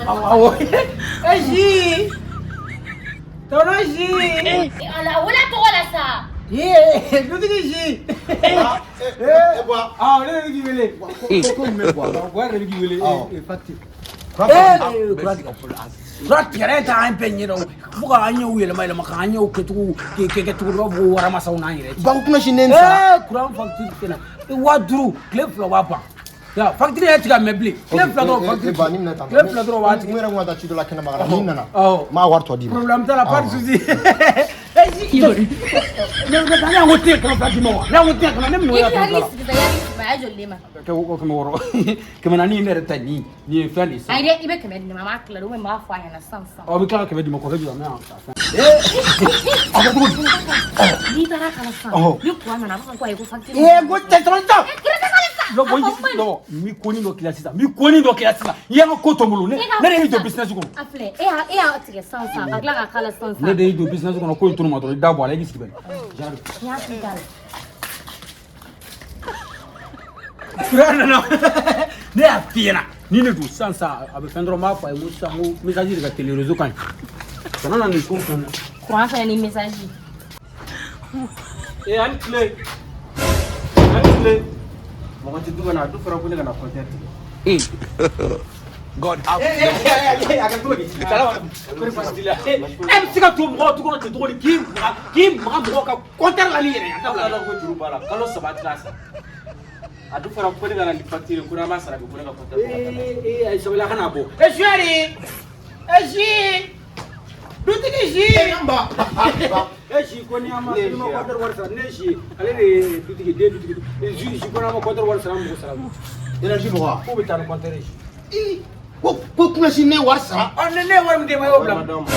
Awɔ, e si tɔnɔ si. Ala, wele tɔgɔ la sa. Ye dutigi si. E bɔ. Awɔ, ne de bɛ k'i wele. Ko mun bɛ bɔ? Awɔ, yɛrɛ de bɛ k'i wele. Awɔ. E Fati. Kura Ee, kura tigɛ fɔlɔ. Kura tigɛra e t'an bɛɛ ɲɛ dɔn fo k'an ɲɛw yɛlɛma yɛlɛma k'an ɲɛw kɛcogo kɛ cogo dɔ, i b'a fɔ ko waramasaw n'an yɛrɛ cɛ. Ba, ko kunasi ne sara. Ee, kuran facture tɛna 5000, tile 2 b'a ban. Ya facture yɛrɛ ti ka mɛn bilen, tile 2 dɔrɔn facture. Ba, ni minɛ tan. Tile 2 dɔrɔn b'a tigɛ. N yɛrɛ kun ka taa ci dɔ la kɛnɛma ka na, ni nana. Awɔ. N b'a wari tɔ d'i ma. Problème t'a la, pas de souci. Eh, ne ko tɛ 200 d'i ma wa? Ne ko tɛ kɛmɛ, ne minɛ I o k'i hakili 200 la. sigi sa, i hakili sigi, a ye joli d'e ma? Kɛ ko 600, 400 ne yɛrɛ ta nin nin ye fɛn de ye sisan. Ayi dɛ, i bɛ 100 di ne ma, an b'a tila de, ou bien n b'a fɔ a ɲɛna sisan sisan. Ɔ, bɛ tila ka 100 d'i ma, kɔfɛ bi, an bɛ yan fɛn. A bɛ cogo di? N'i taara kala sisan, ni kuran nana, a b'a fɔ ko ayi, ko facture. Ee, ko cɛ sabali sa. Kɛrɛfɛ sabali sa. Lɔbɔ, A fɔ lɔbɔ, n bɛ konin dɔ k'i la sisan, n bɛ konin dɔ k'i la sisan. I y'an ka ko to n bolo, ne E ka ne de y'i don sisan. business kɔnɔ. A filɛ, e y'a tigɛ sisan sisan, ka tila ka kala sisan sisan. Ne de y'i don business kɔnɔ, ko in tunu ma dɔrɔn, i da bɔ a la, i k'i sigi bɛn. Genre. N y'a f'i da la. Kuran nana, ne y'a f'i ɲɛna ni ne don sisan sisan, a bɛ fɛn dɔrɔn, n b'a fɔ a ye, n ko sisan, n ko message de ka teli, réseau ka ɲi, kana na nin ko fɛn na. Kuran fɛnɛ ni message. Eh, ani tile. Ani tile. Mɔgɔ tɛ du kɔnɔ, a du fɔra ko ne kana compteur tigɛ. God have A kɛ cogo di? Salamu alaikum. Kɔri baasi t'i la? E bɛ se ka to mɔgɔw du kɔnɔ ten cogo di k'i maga mɔgɔw ka compteur la n'i yɛrɛ ye? A Aw dabila. t'a dɔn ko juru b'a la, kalo 3 tɛ k'a sara. A du fɔra ko ne kana nin facture, ko n'an m'a sara bi, ko ne ka compteur bɔ ka taa n'a ye. Ee ee, ayi, sabali, a kana bɔ. E suyari, e si, dutigi si. Ba, ba. E si ko ni an ma Ne ye ni ma si ya. compteur wari sara, ne si, ale de ye dutigi den dutigi. E si si ko n'an ma compteur wari sara, an mago sara. Énergie mɔgɔ wa? K'u bɛ taa ni compteur ye. Ii, ko kunasi ne wari sara. Ɔ, ne ye wari min d'e ma, e y'o bila. Wari ma d'anw ma.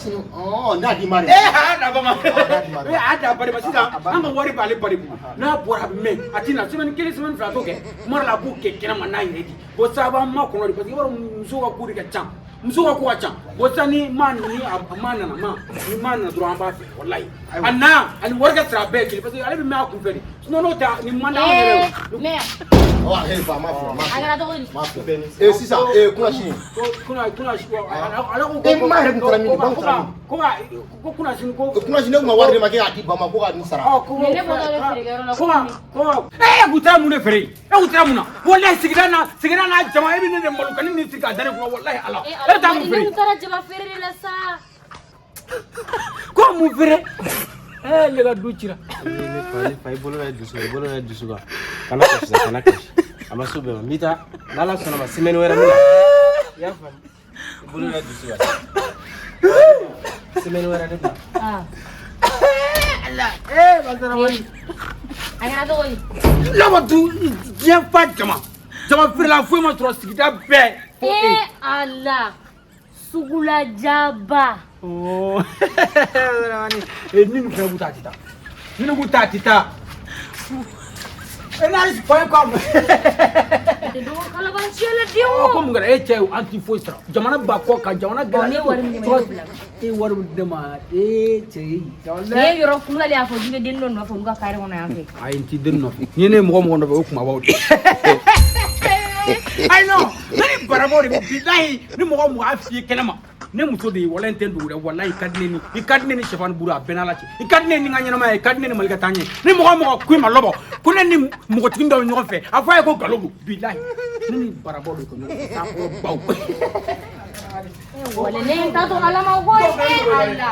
Ɔ, ne y'a d'i ma de. Eh, a da ba ma. A d'i ma dɛ. Eh, a da bari ma sisan, an ka wari b'ale bari bolo. N'a bɔra, a bɛ mɛn, a tɛ na semaine 1, semaine 2 t'o kɛ. Kuma dɔ la, a b'o kɛ kɛnɛma n'a yɛrɛ di. Bon, sisan a b'an makɔnɔ de, parce que i b'a dɔn muso ka ko de ka ca. Muso ka ko ka ca. Bon, sisan ni ma ni a ma nana, ma ni ma nana dɔrɔn, an b'a fɛ walayi. A na ani wari ka sara, a bɛɛ ye kelen, parce que ale bɛ mɛn a kun fɛ de. Sinon n'o tɛ, nin man d'anw yɛrɛ ye. Ee, mais Ɔ, he ba, ma fɔ, ma a fɔ. kɛra cogo di? Ma fɔ. Ee, sisan, ee, kunasi. Ko kuna kuna ale ko. E, ma yɛrɛ kun taara min? Ba kun taara min? Ko ka ko kuna sini ko. Kunasi, ne kun ma wari d'e ma k'e k'a di ba ma ko ka nin sara. Ɔ, ko Ne bɔtɔ bɛ feerekɛyɔrɔ la. ko ka e kun taara mun de feere? E kun taara mun na? Walahi, sigida n'a jama, e bɛ ne de malo ka ne ni sigi k'a da ne kunna, walahi ala. E E Ala, bɛ taa mun ne feere? kun taara jaba feere de la sa. Ko mun feere? Ee, ne ka du cira. Ne fa, ne fa, i bolo da i dusu kan, i bolo da i dusu kan. Kana kasi sa, kana kasi. A ma s'o bɛɛ ma. N bɛ taa, n'Ala sɔnna ma, semaine wɛrɛ n bɛ na. I y'a faamu? I bolo da i dusu kan. Semaine wɛrɛ ne bɛ na. Ah. Ala, ee, masara wari. A kɛra cogo di? Lɔbɔ, du diɲɛ fa, jama jama feerela foyi ma sɔrɔ sigida bɛɛ fo e. Ee Ala, sugula jaba. Oh, ee, ni nin fɛnɛ k'u ta, a tɛ taa. Ni nin k'u ta, a tɛ taa. Énergie.com. Tɛ dɔgɔ kalabanciya la den Ɔ, ko o. mun kɛra e cɛ ye? An ti foyi sara jamana ba kɔ kan, jamana Bon, ne ye wari min d'e ma, i y'o bila. E ye wari min di ne ma, e cɛ ye. Ne ye yɔrɔ kulubali y'a fɔ k'i bɛ den dɔ nɔfɛ olu ka carré kɔnɔ yan fɛ. Ayi, n ti den nɔfɛ. N'i ye ne ye mɔgɔ mɔgɔ nɔfɛ, o ye kumabaw de ye. Ayi non, ne ni barabaw de bɛ, bilahi, ni mɔgɔ mɔgɔ y'a f'i ye kɛnɛ ma, ne muso de ye, walahi, n tɛ n dogo dɛ, walahi, i ka di ne ni, i ka di ne ni sɛfan ni buru, a bɛɛ n'Ala cɛ, i ka di ne ni n ka ɲɛnamaya ye, i ka di ne ni Mali ka taa ɲɛ. Ni mɔgɔ mɔgɔ ko i ma lɔbɔ ko ne ni npogotigi dɔ bɛ ɲɔgɔn fɛ, a fɔ a ye ko nkalon don. Bilahi, ne ni barabaw de kɛ ɲɔgɔn fɛ, sakɔrɔ baw. Wala, ne ye n ta to Ala ma koyi. Ee Ala.